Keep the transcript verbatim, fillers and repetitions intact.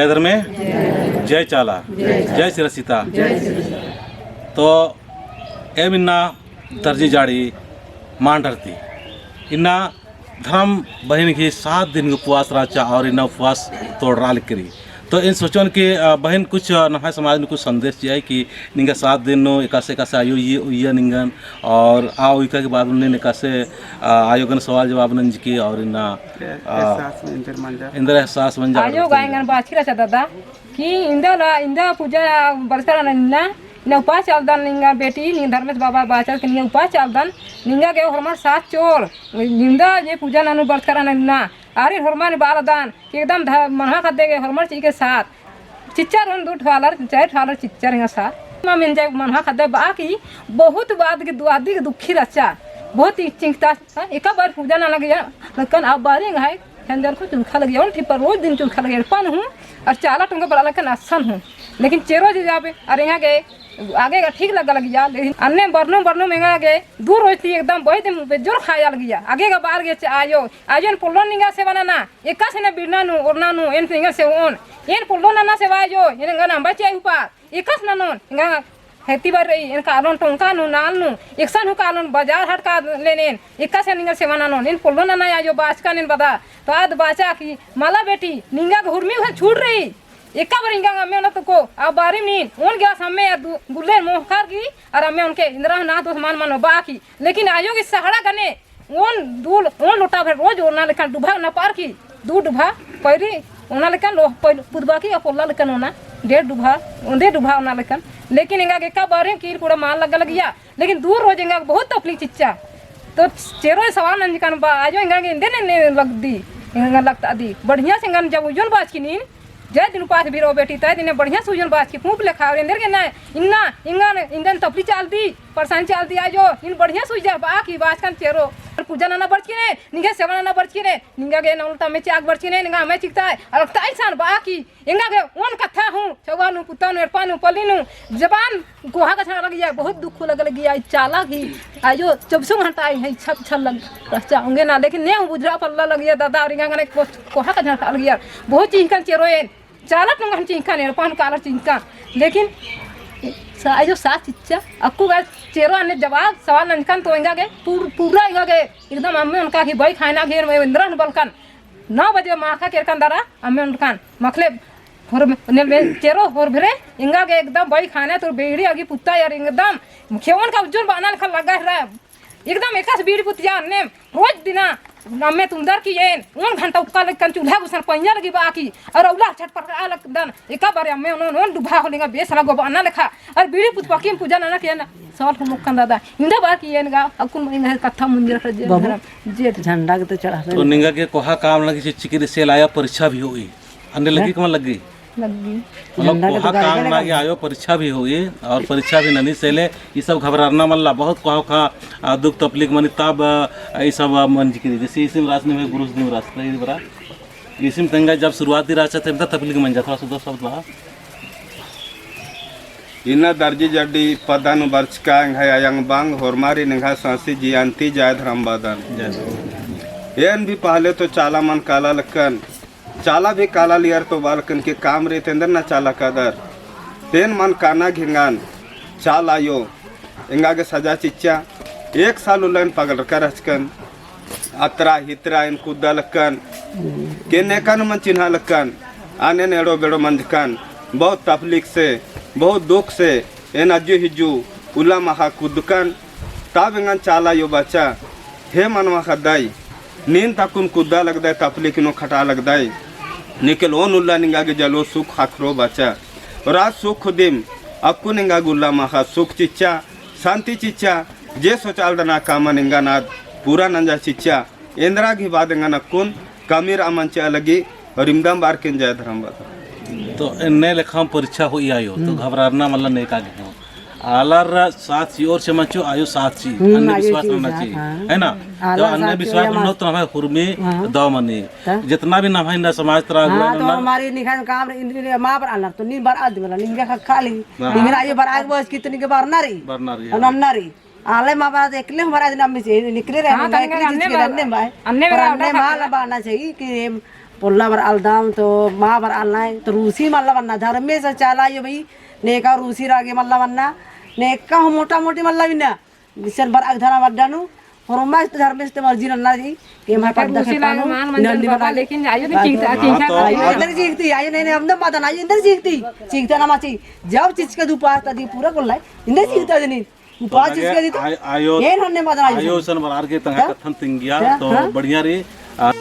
जय धर्मे, जय चाला, जय सिरसिता। तो एम इन्ना दर्जी जाड़ी मांडर ती इन्ना धर्म बहिन गही सात दिन उपवास रहचा और इन्ना उपवास तोड़रआ लगी। तो एन सोचोन कि, अ, बहिन कुछ, अ, नम्है समाज नू कुछ संदेश चिआ कि निंगा सात दिन नू एकासे एकासे आयो उइया निंगन और आ उइका के बाद नू एकासे, अ, आयो गने सवाल जवाब नंजकी और इन्ना, अ, एहसास मंजर मंजा। एन्देर एहसास मंजा आयो गा एंगन बाचकी रहचा दादा कि इन्दा ला, इन्दा पूजा बरचका रअनर इन्ना, इन्ना उपास चालदन निंगा बेटी, निंगा धर्मेस बाबा बाचर कि निंगा उपास चालदन, निंगा गे होरमर सात चोर, इन्दा जे पूजा ननू बरचका रअनर इन्ना, आरिन होरमर बालदन कि एकदम ध-, मनवा ख़द्दे गे होरमर चिके सात चिच्चर ओन दू ठो आलर, चार ठो आलर चिच्चर एंगा साथ। मा मेंजा मनवा ख़द्दे बा कि बहुत बात के दुआदी के दुखी रहचा, बहुत ही चिंता, हाँ, एका बार पूजा नना लगिया, लेकिन अब बारी एंग्है, खेंजर को चुलखा लगिया, ओन ठिपर रोज दिन चुलखा लगिया, एड़पा नू हूँ, और चाला टोंका बरआ लक्कन असन हूँ। लेकिन चेरो जे जाबे, और एंगा गे, आगे गा ठीक लग्गा लगिया, लेकिन अन्ने बरनो, बरनो में एंगा गे, दू रोज ती एकदम बही दिम बेजोर खाया लगिया, आगे गा बार गे चे आयो, आयो एन पोल्लोन निंगा सेवा नना, एकासे ना बिड़ना नू, ओरना नू, एन निंगा सेवोन, एन पोल्लोन नना सेवा आयो, एन एंगन अम्बा चिआ उपास, एकासे ननोन, एंगा हेती बार रई, एन कालोन टोंका नू, नाल नू, एकसन हूँ कालोन, बाजार हाट कालोन एन, एकासे निंगा सेवा ननोन, एन पोल्लोन नना आयो, बाचकन एन बदा, तो आद बाचा कि मला बेटी, निंगा गे हुरमी उहन छूट रई, एका बार एंगा अम्मे ओना तुको, आ बारी नीन, ओन गे आस अम्मे आ दु-, गुल्ले मोहकार की, और अम्मे ओनके इन्द्रा ना तो समान मनो बा की, लेकिन आयो गे सहड़ा गने, ओन दूल, ओन लोटा भर रोज ओना लेकन डुभा ना पार की, दू डुभा पैरी ओना लेकन लो, पैल-, पुदबा की अपोल्ला लेकन ओना, डेढ़ डुभा, ओन्दे डुभा ओना लेकन। लेकिन एंगा गे एका बारे की पूरा मान लग्गा लगिया, लेकिन दू रोज एंगा बहुत तकलीफ चिच्चा। तो चेरो सवाल नंजकन बा, आयो एंगा गे एन्दे ने, ने लगदी, एंगा लगता दी। बढ़िया से एंगन जब उज्जोन बाचकी नीन, जय दिन उपास भी रओ बेटी, तय दिने बढ़िया से उज्जोन बाचकी पूँप लेखा, और एन्देर गे ना, इन्ना, एंगन, एंगन तपली चालदी, परसान चालदी आयो, इन बढ़िया से उज्जा बा की बाचकन चेरो। और पूजा नना बरचकी ने, निंगे सेवा नना बरचकी ने, निंगा गे नौलता में चाक बरचकी ने, निंगा हमें चिकता है, और लगता इंसान बा की, एंगा गे ओन कत्था हूँ, छौवा नू, पुत्ता नू, एड़पा नू, पल्ली नू, जबान कोहा कछनखरआ लगिया, बहुत दुख लग्गा लगिया, ई चाला ही, आयो, चौबीसों घंटा आई है, छप छल लग, रहचा, ओंगे ना, लेकिन ने हूँ बुझरा पल्ला लगिया, दादा, और एंगा गने को-, कोहा कछनखरआ लगिया, बहुत चिंकन चेरो एन, चाला टोंका हन चिंकन, एड़पा हन कालर चिंकन, लेकिन सा-, आयो साथ चिच्चा, अक्कु गा चेरो अन्ने जवाब, सवाल नंजकन तो एंगा गे, पूर-, पूरा एंगा गे, एकदम अम्मे ओनका की बई खायना घेर में एन्द्रन बलकन, नौ बजे माखा केरकन दरा, अम्मे ओनकन, मखले होर-, नेल में चेरो होरभरे, एंगा गे एकदम बई खाने तो बेड़ी अगी पुत्ता यार एकदम, खेवन का उज्जोन बाना लेखा लग्गा है रा। एकदम एकासे बीड़ी पुत्तिया अन्ने रोज दिना, अम्मे तुन्दर की एन, ओन घंटा उक्का लेकन चूल्हा गुसन पैया लगी बा की, और अउला छटपट आ लगदन, एका बारे अम्मे ओन, ओन डुभा होले एंगा बेस लगो बाना लेखा, और बीड़ी पुत्तबा की पूजा नना के ना, सवाल को मुक्कन दादा, इन्दा बा की एन गा, अक्कुन एंगा कत्था मुंजर कर जे बाबू, धरम, जे झंडा के तो चढ़ावे तो ना। निंगा गे कोहा काम लगी चिच्चकी रई से ला आयो परीक्षा भी होई। अन्ने लगी हैं? कमन लगी? लगी। मतलब झंडा के कोहा तो काम गाड़ी ना लगा। आयो परीक्षा भी होई और परीक्षा भी ननी से ले ई सब घबरारना मल्ला। बहुत कोहा कोहा, आ, दुख तकलीफ मनी तब, आ, ई सब, आ, मंजकी रई। जैसे इसिम रास ने गुरुस दिम रास रई बरा। इसिम तेंगा जब शुरुआती रहचा तेम ता तकलीफ मंजा थोड़ा सा दो शब्द बा। इन्ना दर्जी जड्डी पद्दा नू बरचका एंग्है अयंग बंग होरमारिन एंग्है सांसी जिया ती जय धरम बअदन। जय धरम। एन भी पहले तो चाला मल काला लक्कन, चाला भी काला लियर तो बालकन के काम रे तेंदर ना चाला कादर। तेन मल काना घेंगन चाला आयो एंगा गे सजा चिच्चा। एक साल उल्ला एन पगलरका रहचकन। अतरा हितरा एन कुद्दा लक्कन, के नेकन मल चिन्हा लक्कन, आनेन एड़ो बेड़ो मंजकन, बहुत तकलीफ से, बहुत दुख से, एन अज्जु हिज्जु उल्ला माखा कुद्दकन, तब एंगन चाला आयो बाचा, हे मनवा ख़द्दई, नीन ता अक्कुन कुद्दा लगदय, तकलीफ नू खटा लगदय, निकल ओन उल्ला निंगा गे जलो सुख ख़क्खरो बाचा, और आ सुख दिम अक्कुन एंगा गे उल्ला माखा सुख चिच्चा, शांति चिच्चा, जे सोचालदन आ कामन एंगन आद पूरा नंजा चिच्चा, एन्दरा गही बाद एंगन अक्कुन कमीर अमन चिआ लगी, और इमदम बारकिन जय धरम बअदन। तो एन्ने लेखा परीक्षा होई आयो, तो हम्म। घबरारना मल्ला नेका गे हूँ। आलर साथ चिओर से मचो, आयो साथ ची, हम्म, आयो अंधविश्वास ची, रहना हाँ, ची, हाँ। है ना? आलर तो साथ चिओर अंधविश्वास या मत- नोत नम्है हुरमी हाँ। दव मनी। तो? जितना भी नम्है ना समाज तरा हाँ, अगुवाई तो ना हमारी निखान काम रे, इंद्रिय माँ पर आलर तो नीन बरआ दी मला, निंगे खा, खा ली। हाँ। निंगे आयो बरआ के बस कितनी के बरना रही। बरना रही, और हाँ। नन्ना रही। आले माँ बाप एकले हमारा आज नाम में से निकले रहे, हाँ, ना तंगे एकले अन्ने चीज के बा-, अन्ने भाई। अन्ने पर बा-, अन्ने अन्ने माँ ला बाना चाहिए कि एम पोल्ला बरआलदम तो मा बरआलनय तो रूसी मल्ला बन्ना, धर्मेस चाला आयो भाई, नेका रूसी रागे मल्ला बन्ना, नेका हूँ मोटा मोटी मल्ला बिन्ना, इसन बरआ गे धरम अड्डा नू, होरमस तो धर्मेस ते मर्जी नन्ना जी, के मा नेका पद्दा रूसी खेता लागे नू, मान मंजन नन्नी बाबा, बना। लेकिन आयो तो हाँ, चीखता, तो चीखता, आयो आयो। अंदर चीखती, आयो नहीं, नहीं, अंदर मादन, आयो अंदर चीखती, चीखता ना माची, जब चीज का दुपास तदी पूरा कोल्ला, इंदर चीखता जनी। उपास तो लगे इसके दी तो आय-, आयो, एन हन्ने मदन आयो आयो सन। सन बरार के तंगआ हाँ? कत्थन तिंगिया हाँ, तो हाँ। बढ़िया रई। आ,